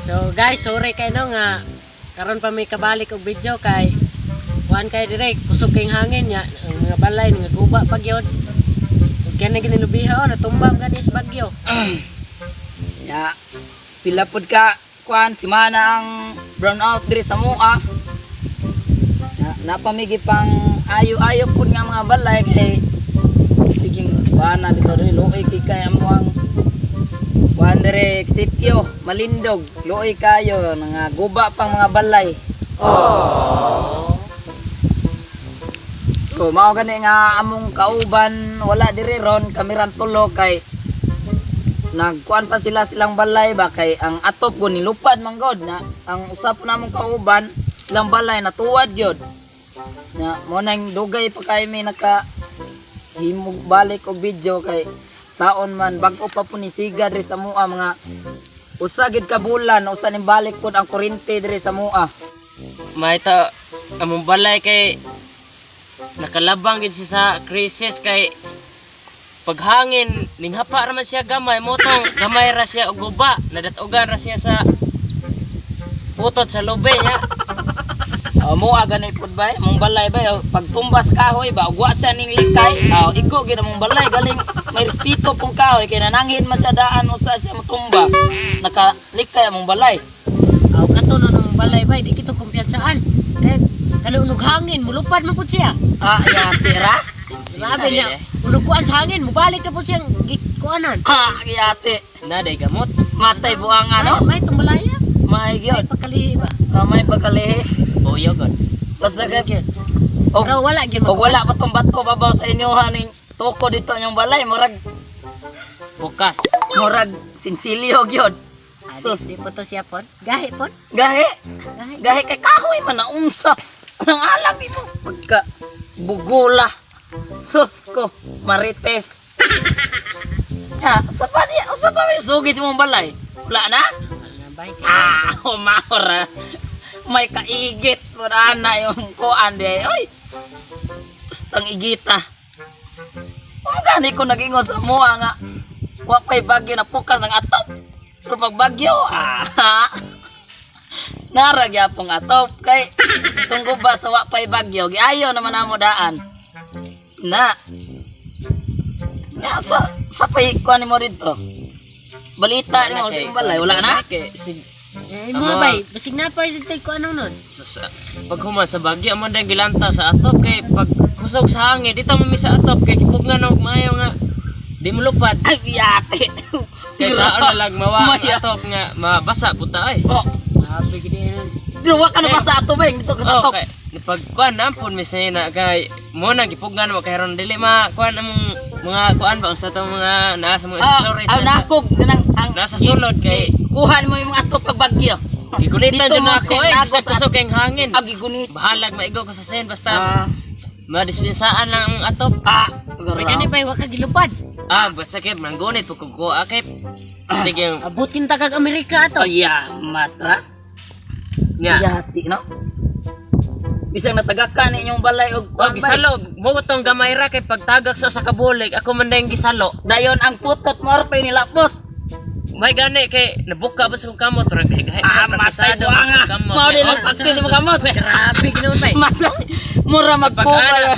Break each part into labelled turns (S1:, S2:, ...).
S1: So guys, sorry kay no nga karon pa may kabalik og video kay kuan kay dire kusog kay hangin nya ang mga balay nga guba pa gyud. Ug kani ginilubiha oh, natumba man gani sa bagyo.
S2: Ya, pila pod ka kuan simana ang brown out diri sa mua. Ya, napamigi pang ayo-ayo pod nga mga balay kay tiging kuan na bitaw diri, luoy kay kay amo ang kuan diri sityo malindog, luoy kayo nga guba pang mga balay. So mao gani nga among kauban wala diri ron, kamiran tulo kay nagkuan pa sila silang balay ba, kay ang atop ko nilupad man god na ang usap namong kauban silang balay natuwad gyud na mo nang dugay pa kay mi naka himog balik og video kay saon man bag-o pa po ni siga diri sa mua, mga usa gid ka bulan usa ning balik pod ang kuryente diri sa mua.
S1: Maita among balay kay nakalabang gid siya sa crisis kay paghangin ninghapa ra man siya gamay, motong gamay ra siya og guba, nadatugan ra siya sa putot sa lube niya.
S2: Mua gani pud bay, mong balay bay, oh, pagtumba sa kahoy ba, ugwa siya ning likay, oh, igo gid mong balay, galing may respeto pong kahoy kay nananghin man sa daan usa siya motumba. Nakalikay among balay.
S1: Aw kato na nung balay bay, di kito kumpiyansaan. Kay kani unog hangin, mulupad man pud siya.
S2: Ah, yati ra?
S1: Grabe niya. Unog kuan sa hangin, mubalik na pud siyang gikuanan.
S2: Ah, yati.
S1: Naday gamot.
S2: Matay buang ano?
S1: May tumbalaya.
S2: May gyud.
S1: Pagkalihi ba?
S2: Ah, may pagkalihi.
S1: Boyo god.
S2: Basta kay og
S1: Pero wala gyud.
S2: Og wala pa tong bato babaw sa inyo ning toko dito inyong balay, murag
S1: Bukas.
S2: Murag sinsilyo gyud.
S1: Sus.
S2: Sus.
S1: Di po to siya pod. Gahi pod.
S2: Gahi.
S1: Gahi.
S2: Gahi kay kahoy man na unsa. Anong alam mo? Pagka bugula. Sus ko, marites. Ha, usa pa niya, usa pa may sugid sa mong balay. Wala na?
S1: Wala bay.
S2: Ah, humahor. May kaigit. Wala na yung kuan di. Oy! Bastang igita. Ang gani ko nagingon sa mua nga wa pa'y bagyo na pukas ng atop. Pero pag bagyo, ah, nara gyapong atop. Kay tunggo ba sa wa pa'y bagyo, giayo naman namo daan. Na. Ya, sa pa'y kuan mo dito. Balita ni mo sa imong balay, wala na?
S3: Kay sig
S1: Eh, mga bay, basig na pa dito ko anong nun.
S3: sa paghuman sa bagyo amo dang gilantaw sa atop kay pag kusog sa hangin dito mami sa atop kay gipugnan og maayo nga di mo lupad.
S2: Ay, yate.
S3: Kay saon na lang mawa ang
S2: Maya.
S3: atop nga mabasa puta ay.
S2: Oh,
S1: Grabe gid yan.
S2: Diwa ka na ba sa ato ba? Dito ka sa
S3: Oh,
S2: top.
S3: kay pag kuan nampun mis na kay mo na gipugnan mo kay ron dili ma kuan among mga kuan ba unsa tong mga naa sa mga
S2: Ah,
S3: accessories
S2: ah, nakog kanang ang
S3: Nasa sulod kay-
S2: kuhan mo yung mga atop pag bagyo.
S3: Gigunitan
S2: Dito
S3: jud
S2: mo
S3: na ako eh
S2: nako
S3: bisag
S2: sa
S3: kusog kay hangin.
S2: Ah, gigunit.
S3: Bahalag maigo ko sa sen basta
S2: Ah,
S3: madispensaan lang ang atop.
S2: ah,
S1: May gani bay, wa ka gilupad.
S3: Ah, basta kay manggunit pag ko kay tiging
S1: Abot kin tagag Amerika ato.
S2: Oh, yeah, matra.
S3: nga.
S2: Yati, no? Bisang natagakan inyong balay og
S3: Wa
S2: kuan bay.
S3: gisalo, mo tong gamay ra kay pagtagak sa kabulig ako man dayong gisalo.
S2: Dayon ang putot morte nilapos.
S3: May gani kay nabuka ba sa kong kamot ra kay gahi.
S2: Ah, matay buanga. Mao din ang pagsin mo kamot.
S1: Grabe gid naman bay.
S2: Matay. Mura magkubal.
S3: Pag-ana.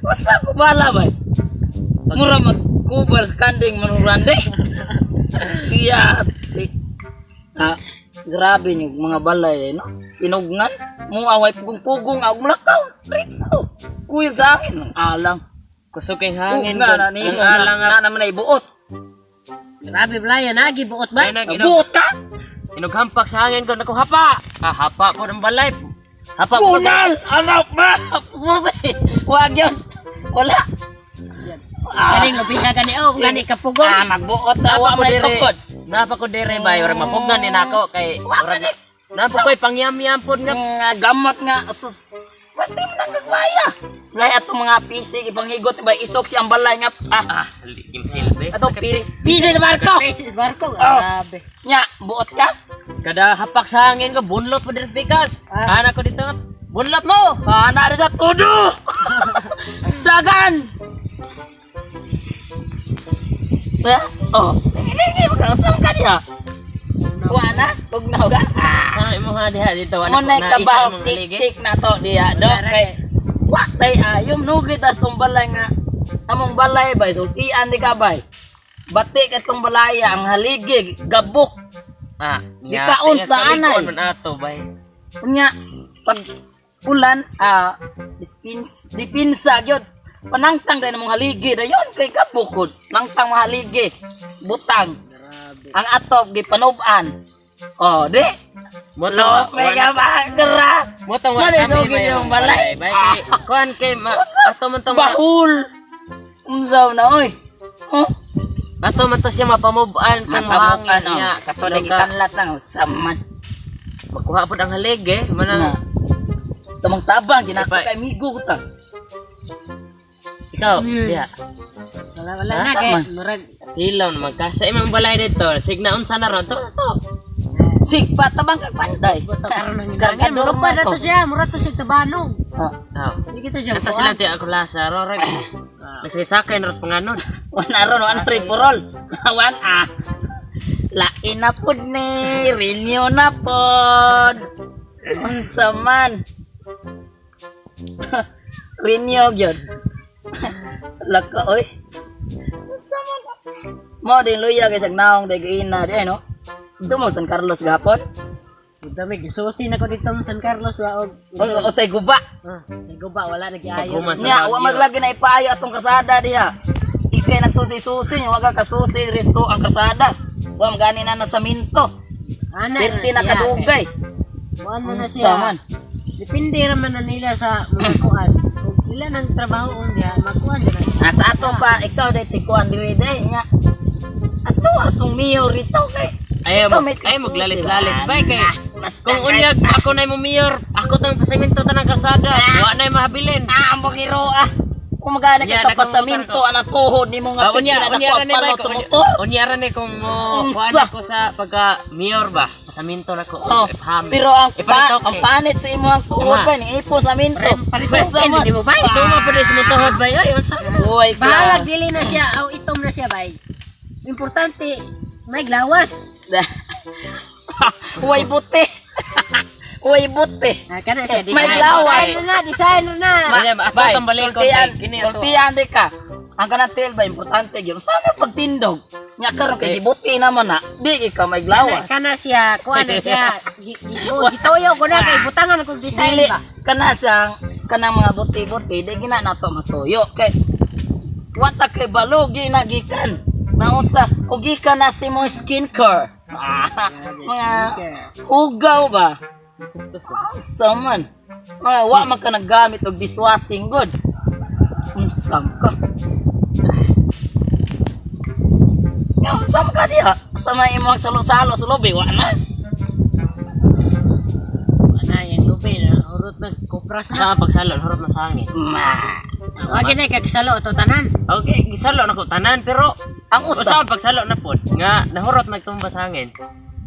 S2: Wasa ko bala bay. Mura magkubal sa kanding manurande. Yati. Ah, grabe yung mga balay eh, no? Tinugnan. Mo away pugong-pugong ako mulakaw. Ritso. Kuyog sa akin. Ang alang.
S3: Kusog kay hangin
S2: Puga na
S3: gud.
S2: nimo.
S3: Ang alang
S2: Na, na naman ay buot.
S1: Grabe blaya nagi buot bay.
S3: Ay, nag inog,
S2: Buot ka?
S3: inughampak sa hangin ko nako hapa. Ah, hapa po ng balay. Hapa po.
S2: Bunal! Anak ba? Susi! Wag yun. Wala.
S1: Ganing labi na gani oh, gani kapugong.
S2: Ah, magbuot na. Wa man ay tukod.
S3: Napa ko dire bay ora mapugnan ni nako kay
S2: Wa
S3: ora
S2: man eh.
S3: napa ko'y pangyam-yam pod nga
S2: Nga gamot nga sus. Pati mo nagagwaya. Lay atong mga PC ipanghigot ba isok siyang balay nga ah,
S3: ah, ligim silbi.
S2: atong piri PC sa barko.
S1: Presis barko. Grabe.
S2: Nya, buot ka?
S3: Kada hapak sa hangin ko, bunlot po diri pikas.
S1: Ah.
S3: Ana ko dito nga, bunlot mo!
S2: Ah, na sa tudo. Dagan. Ha? Oh, hindi ka usam ka diha. Kuha na, tugnaw ka. Ah.
S3: Sa imo ha diha dito wala
S2: Mo na
S3: na isa
S2: kabaw
S3: imong haligi.
S2: tik-tik na to diha do kay wa tay ayom nugi tas tong balay nga among balay bay sultian di ka bay. Bati ka tong balaya ang haligi gabok.
S3: Ah, nya,
S2: Gikaon
S3: sige,
S2: sa anay.
S3: kalikon man ato bay.
S2: Unya pag ulan dispins dipinsa gyud panangtang dahil namong haligi dayon kay kabukod nangtang mga haligi butang ang atop gipanuban oh di
S3: Mo to,
S2: lo
S3: wa
S2: mega ba gra
S3: mo to wa
S2: Mali,
S3: kami
S2: so
S3: bay.
S2: gid yung balay.
S3: Bay kay kuan kay ma, ato man to
S2: bahul unsaw na oy oh
S3: ato man to siya mapamuban kung
S2: mapamukan
S3: mahangin
S2: oh
S3: niya.
S2: kato na gikanlat lang saman
S3: Makuha pud ang haligi
S2: na
S3: manang
S2: tumang tabang ginako
S3: Bye.
S2: kay migo ko ta
S3: ikaw diha.
S1: Wala wala
S3: Ha?
S1: na kay
S2: Sama.
S1: murag
S3: Hilaw naman ka sa imong balay dito. Signa unsa na ron to.
S2: Sigpa tabang kag panday.
S1: karon ang
S2: Kargador
S1: mura pa
S2: man
S1: na
S2: to.
S1: to siya, mura to siya tabanog.
S2: Oh.
S3: Oh.
S1: Hindi kita siya.
S3: Ato sila ti ako lasa ro rag. Nagsisakay na ros panganon.
S2: Wana ron, wana rin purol. Wan ah. Lain na pod ni, renew na pod. Unsa man. Renew gyud. Laka oy. Unsa man. Mo din luya kay sag naong day giina di ay, no. Dito mo San Carlos gahapon.
S1: Dami gisusi na ko dito sa San Carlos wa og
S2: O, o say guba.
S1: ah, sa guba wala nagiayo.
S3: Paghuman sa
S2: Nya, wa
S3: bagyo.
S2: maglagi na ipaayo atong kasada diha. Ikay nagsusi-susi, wa ka kasusi resto ang kasada. Wa magani na sa minto.
S1: Ana
S2: Pirti na
S1: siya,
S2: kadugay.
S1: kay Kuan man na
S2: Unsa
S1: siya.
S2: man.
S1: Depende ra man na nila sa mga kuan. Kung ila nang trabaho diha, makuan na.
S2: Nasa ato pa ikaw day tikuan diri day nya. Ato atong mayor rito kay.
S3: Ayaw,
S2: Ikaw may
S3: ay
S2: kasusi,
S3: maglalis-lalis
S2: ba?
S3: bay kay
S2: Nah, basta
S3: kung
S2: kay-
S3: unyag ako na mo mayor, ako tang pasimento tanang kalsada, wa na mahabilin.
S2: Ah, ang bangiro ah. Kung magana
S3: Nya,
S2: ka kapasaminto anang tuhod nimo nga
S3: Ah, unya,
S2: piti na
S3: unya
S2: dako
S3: ra
S2: ang
S3: ni bay
S2: palot sa motor.
S3: Unya ra ni kung mo kuan
S2: Unsa?
S3: ako sa pagka mayor ba, pasaminto na ko.
S2: Oh,
S3: Ipahamis.
S2: pero ang pa,
S3: Iparitoke.
S2: ang panit sa imo ang tuhod
S3: Tama.
S2: ba ni ipo sa minto.
S1: Paritoke ni mo bay.
S3: Tuma pa din sa mong tuhod bay. Ay, unsa?
S2: Uy,
S1: Bahalag dili na siya aw itom na siya bay. Importante may glawas.
S2: Uy, buti. Uy, buti.
S1: Ah, kana siya
S2: May
S1: design.
S2: glawas.
S1: Design na, design na.
S3: Unya, ako
S2: Bay,
S3: tong balik ko,
S2: sultian,
S3: kay kini ato.
S2: sultian di ka. Ang kanang tail ba, importante yun. Sana pagtindog. Nya karon kay gibuti naman na, di ikaw may glawas.
S1: Kana siya, kuan na siya. Oh, gitoyo ko na kay butangan ko design
S2: Dili
S1: ba.
S2: kana siyang kanang mga buti-buti di gina nato matuyo kay wata kay balo ginagikan. Nausa og gikan na si mo skincare. Ah, mga hugaw ba? Unsa man? Mga wa man ka naggamit og dishwashing good. Unsa ka? Ya, unsa man ka diha? Sa may imong salo-salo sa lubi, wa na.
S1: Ana yang lubi na urot na kupras na.
S3: Sa ang pagsalon, hurot na sa hangin.
S2: Ma.
S1: Wa gid kag salo to tanan.
S3: Okay, gisalo na ko tanan pero
S2: Ang
S3: usa
S2: usa,
S3: ang pagsalo na pod nga nahurot nagtumba sa hangin.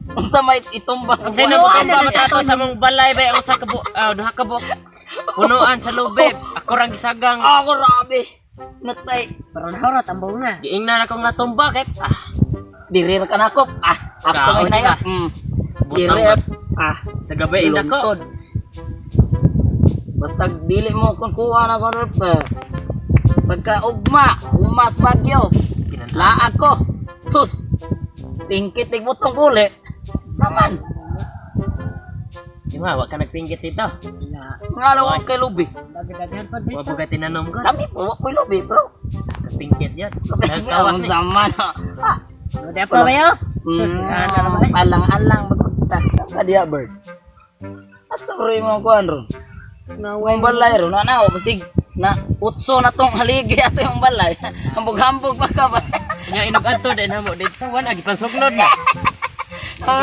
S2: unsa may itumbang.
S3: Sa
S1: Wala
S3: mo tumba
S1: na
S3: matato sa mong balay bay usa ka duha ka buok punuan sa lubib. Ako rang gisagang.
S2: Ah, grabe. Natay.
S1: Pero nahurot ang bunga.
S3: Giingnan ako nga tumba kay ah
S2: Diri ra ka nako. Ah, ako
S3: Kaon
S2: may
S3: ka.
S2: na.
S3: Butang
S2: Diri.
S3: ba?
S2: Ah,
S3: Sa gabi ina ko.
S2: lungtod. Basta dili mo kung kuha na ko rep. Eh. Pagka ugma, humas bagyo. Laag ko. Sus. Tingkit tig butong puli. Saman.
S3: Di ma, wa ka nagpinggit dito.
S1: Wala.
S2: Nga lang wa kay lubi.
S1: Dagdagan pa
S3: Wa
S1: dito.
S3: po ka tinanom ko.
S2: Kami po, wa ko'y lubi, bro.
S3: Kapingkit yan.
S2: Ang zaman. Ah,
S1: Di pa ba yo? Sus, ana na ba?
S2: Alang-alang bagot ta. Saan ka diya, bird? Asa bro yung mga kuhan ron? Yung balay ron, na na, basig na utso na tong haligi ato yung balay. Hambog-hambog pa ka ba?
S3: Nya inog adto din hamo dito. Wa na gipansugnod na.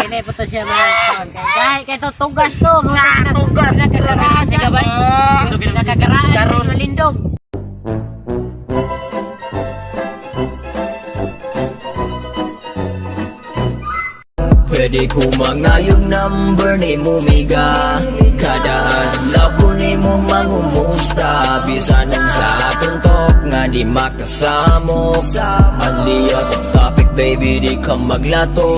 S1: Dili po to siya mga kuan. Kay kay to tugas to.
S2: Nga, tugas.
S1: Nakakaraan
S3: Siga ba?
S2: Ah,
S3: Gusto ginang siga.
S1: Nakakaraan
S2: Karon.
S1: malindog.
S4: Pwede ko mangayong number ni mo miga. Kada adlaw ko ni mo mangumusta. Bisan sa atong talk nga di makasamok. Only out of topic, baby, di ka maglato.